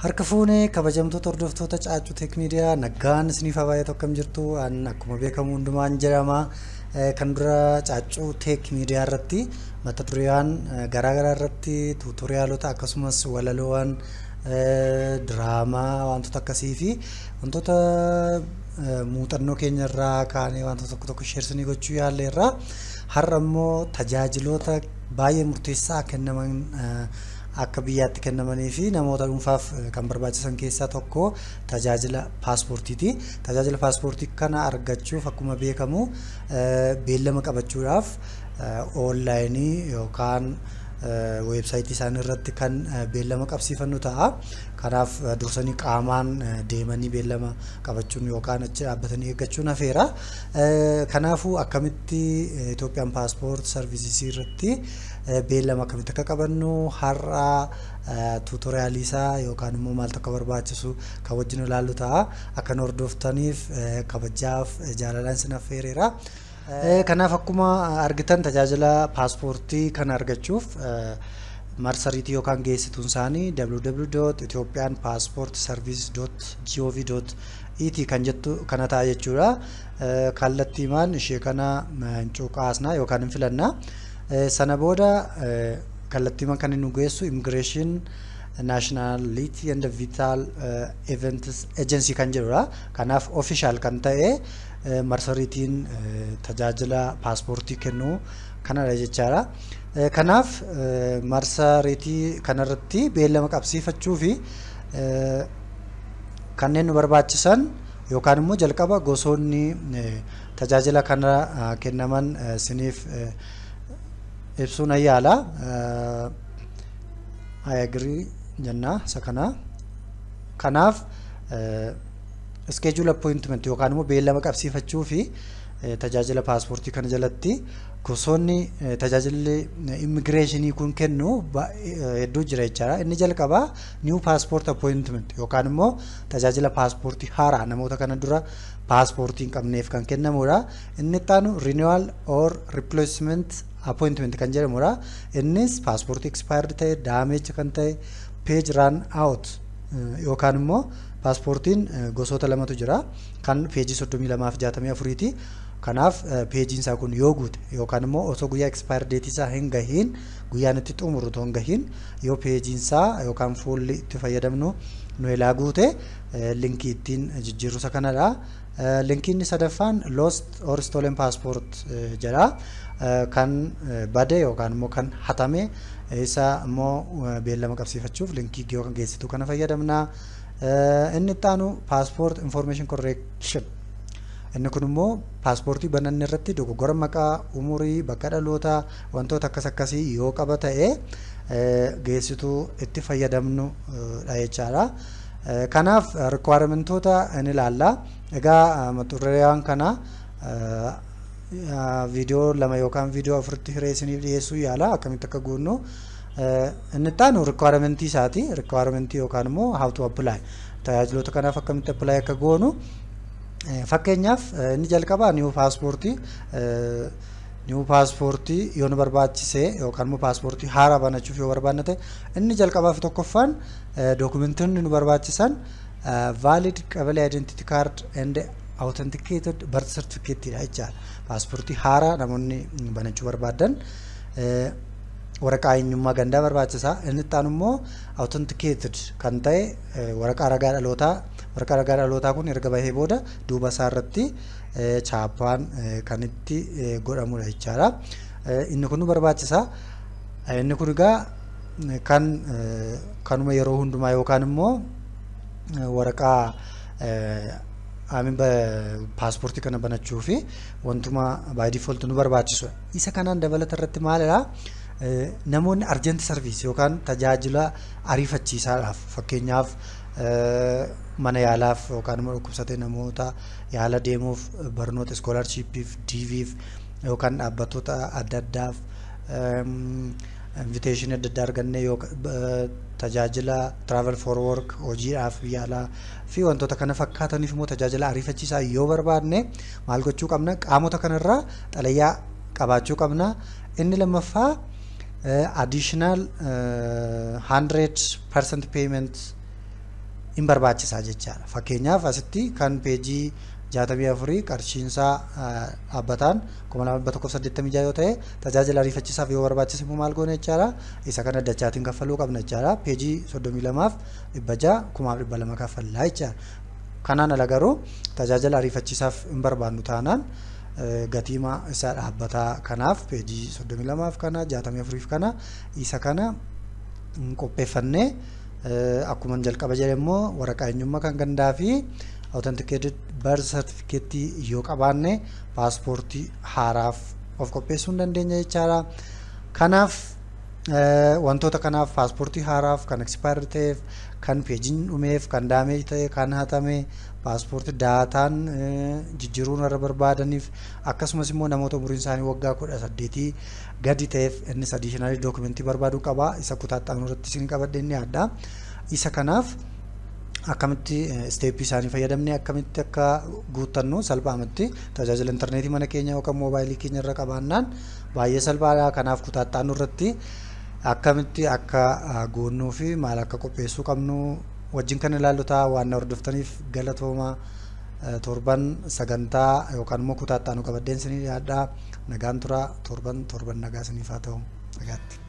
Harka fuunee kabajamtoota hordoftoota Caaccuu Tech Media, nagaan isiniif haa baay'atu. Akkam jirtu? An akkuma beekamu hundumaan jedhama. Kan dura Caaccuu Tech Media irratti mata dureewwan garaa garaa irratti tuutoriyaalota, akkasumas walaloowwan, diraamaa, wantoota akkasii fi wantoota muuxannoo keenya irraa kaanee wantoota tokko tokko share isinii gochuu yaalleerra. Har'a immoo tajaajiloota baay'ee murteessaa kennaman, akka biyyaatti kennamanii fi namoota dhuunfaaf kan barbaachisan keessaa tokko tajaajila paaspoortiiti. Tajaajila paaspoortii kana argachuuf akkuma beekamu beellama qabachuudhaaf online yookaan website isaanii irratti kan beellama qabsiifannu ta'a. Kanaaf dursanii qaamaan deemanii beellama qabachuun yookaan achi dhaabbatanii eeggachuun hafeera. Kanaafuu akkamitti Itoophiyaan Passport Service irratti beellama akkamitti akka qabannu har'a tutorial isaa yookaan immoo maaltu akka barbaachisu kan wajjin ilaallu ta'a. Akka nu hordoftaniif kabajaaf jaalalaan isin affeereera. Kanaaf akkuma argitan tajaajila paaspoortii kana argachuuf marsariitii yookaan geessituun isaanii www.ethiopianpassportservice.gov.et kan jettu kana ta'a jechuudha. Kallattiimaan ishee kana cuqaasna yookaan hin filanna. Sana booda kallattiimaan kan inni nu geessu Immigration, Nationality and Vital Events Agency kan jedhudha. Kanaaf official kan ta'e marsariitiin tajaajila paaspoortii kennu kanadha jechaadha. Kanaaf marsariitii kanarratti beellama qabsiifachuu fi kanneen nu barbaachisan yookaan immoo jalqaba gosoonni tajaajila kana kennaman isiniif ibsuun yaala. I agree jenna isa kana. Kanaaf schedule appointment yookaan immoo beellama qabsiifachuu fi tajaajila paaspoortii kana jalatti gosoonni tajaajilli immigireeshinii kun kennu hedduu jira jechaadha. Inni jalqabaa new passport appointment yookaan immoo tajaajila paaspoortii haaraa namoota kana dura paaspoortii hin qabneef kan kennamudha. Inni itti aanu renewal or replacement appointment kan jedhamudha. Innis paaspoortii expired ta'e, damage kan ta'e, page run out yookaan immoo paaspoortiin gosoota lamatu jira. Kan peejii 32 fi 64ti. Kanaaf peejiin isaa kun yoo guute yookaan immoo osoo guyyaa expire date isaa hin gahiin, guyyaan itti xumuru otoo hin gahiin, yoo peejiin isaa yookaan fuulli itti fayyadamnu nu elaa guute, linkii ittiin jijjiirru isa kanadha. Linkiin sadaffaan lost or stolen passport jedha. Kan bade yookaan immoo kan hatame isa immoo beellama qabsiifachuuf linkii yookaan geessituu kana fayyadamna. Inni itti aanu passport information correction. Inni kun immoo paaspoortii bananne irratti dogoggora maqaa, umurii, bakka dhalootaa, wantoota akkas akkasii yoo qaba ta'e geessituu itti fayyadamnu dha jechaadha. Kanaaf requirementoota ni ilaalla. Egaa mata dureen kana viidiyoo lama yookaan viidiyoo afuritti hiree isiniif dhiyeessuu yaala akkamitti akka guunnu. Inni itti aanu requirementii isaati. Requirementii yookaan immoo how to apply. Tajaajiloota kanaaf akkamitti apply akka goonu. Fakkeenyaaf inni jalqabaa new paaspoortii. New paaspoortii yoo nu barbaachise yookaan immoo paaspoortii haaraa banachuuf yoo barbaanne ta'e, inni jalqabaa fi tokkoffaan dookumentoonni nu barbaachisan valid qabale identity card and authenticated birth certificate dha jechaadha. Paaspoortii haaraa namoonni banachuu barbaadan waraqaa eenyummaa gandaa barbaachisa. Inni itti aanu immoo authenticated kan ta'e waraqaa ragaa dhalootaa. Waraqaa ragaa dhalootaa kun erga bahee booda duuba isaa irratti chaappaan kan itti godhamudha jechaadha. Inni kun nu barbaachisa. Inni kun egaa kan kanuma yeroo hundumaa yookaan immoo waraqaa amin paaspoortii kana banachuu fi wantuma by default nu barbaachisudha. Isa kanaan dabalata irratti maalidha? Namoonni urgent service yookaan tajaajila ariifachiisaadhaaf, fakkeenyaaf mana yaalaaf yookaan immoo dhukkubsatee namoota yaala deemuuf, barnoota scholarshipiif, DVf yookaan dhaabbattoota adda addaaf invitation adda addaa argannee, tajaajila travel for work, hojiidhaaf biyya alaa fi wantoota kana fakkaataniif immoo tajaajila ariifachiisaa yoo barbaadne maal gochuu qabna? Qaamota kanarraa xalayaa qabaachuu qabna. Inni lammaffaa additional 100% payment hin barbaachisaa jechaadha. Fakkeenyaaf asitti kan peejii 64 qarshiinsaa dhaabbataan 2186 yoo ta'e, tajaajila ariifachiisaaf yoo barbaachise immoo maal goone jechaadha? Isa kana dachaatiin kaffaluu qabna jechaadha. Peejii 32f 600 1200 kaffallaa jechaadha. Kanaan ala garuu tajaajila ariifachiisaaf hin barbaannu taanaan gatiima isaa dhaabbataa kanaaf peejii 32f kana, 64f kana, isa kana qopheeffannee, akkuma jalqaba jedhe immoo waraqaa eenyummaa kan gandaa fi authenticated birth certificate yoo qabaanne paaspoortii haaraaf of qopheessuu hin dandeenya jechaadha. Kanaaf wantoota kanaaf, paaspoortii haaraaf, kan expire ta'eef, kan peejiin dhumeef, kan damage ta'e, kan hatame, paaspoortii daataan jijjiiruun warra barbaadaniif, akkasumas immoo namoota umuriin isaanii waggaa 18 gadi ta'eef innis additional documentii barbaaduu qaba. Isa kutaa itti irratti isin qabadhe inni adda. Isa kanaaf akkamitti steppii isaanii fayyadamnee akkamitti akka guuttannu salphaamatti tajaajila intarneetii mana keenya yookaan moobaayilii keenya irra qabaannaan baay'ee salphaadha. Kanaaf kutaa itti irratti akkamitti akka guunnuu fi maal akka qopheessuu qabnu wajjin kan ilaallu ta'a. Waan na hordoftaniif galatooma. Torban sagantaa yookaan immoo kutaa itti aanu qabaddeen isinii dhiyaadha. Nagaan tura. Torban torban nagaa isiniif haa ta'u. Nagaatti.